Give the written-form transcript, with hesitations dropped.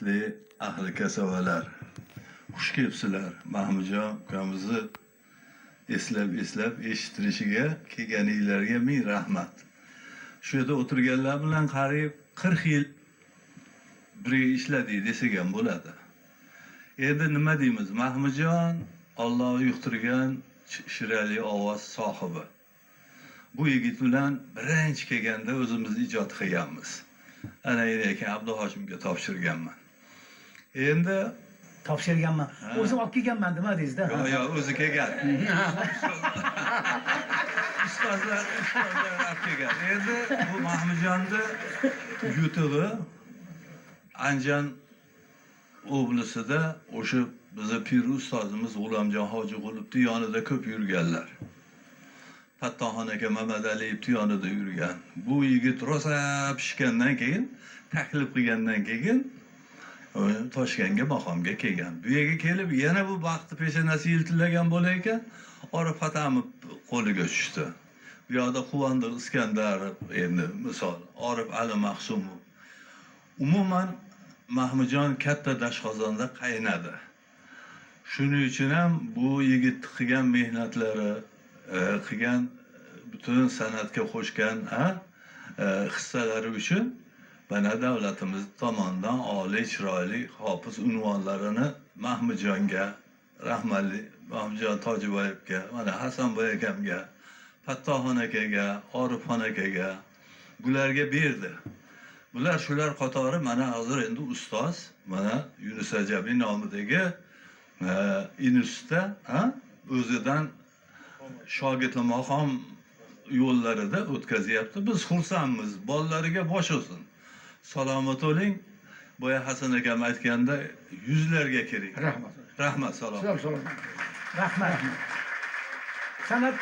Hurmatli ahli kasabalar, xush kelibsizlar. Mahmudjon ukamizni eslab eslab eshittirishiga kelganinglarga ming rahmat. Shu yerda o'tirganlar bilan qariyb 40 yil birga ishladik desak ham bo'ladi. Endi nima deymiz? Mahmudjon Alloh yuqtirgan shirali ovoz sohibi. Bu yigit bilan birinchi kelganda o'zimiz ijod qilganmiz. Ana endi Abduhoshimga topshirganman. Endi Topshirganman. O'zim olib kelganman nima deysizda? Yo'q, o'zi kelgan. Ustozlar olib kelgan. Endi bu Mahmudjonni yutug'i Andijon oblasida o'sha bizni pir ustozimiz G'ulomjon Hojiqulovni yonida ko'p yurganlar. Pattoxon aka Mamadaliyevni yonida yurgan. Bu yigit rosa pishgandan keyin, taklif qilgandan keyin Toshkentga maqomga kelgan. Bu yerga kelib yana bu baxti peshonasi yiltillagan bola ekan, Orif Hatamov qo'liga tushdi. Bu yoqda Quvondiq Iskandarov endi misol, Orif Ali Mahsumov. Umuman Mahmudjon katta dashqozonda qaynadi. Shuning uchun ham bu yigit qilgan mehnatlari, qilgan butun san'atga qo'shgan hissalari uchun mana davlatimiz tomonidan oliy chiroyli hofiz unvonlarini Mahmudjonga, rahmatli Mahmudjon Tojiboyevga, mana Hasanboy akamga, Pattoxon akaga, Orifxon akaga bularga berdi. Bular shular qatori mana hozir endi ustoz mana Yunus Ajabiy nomidagi institutda o'zidan shogirdlar maqom yo'llarida o'tkazyapti. Biz xursandmiz. Bolalariga bosh olsin. Salomat bo'ling. Boya Hasan akam aytganda yuzlarga kerak. Rahmat. Rahmat, salom. Salom. Rahmat. San'at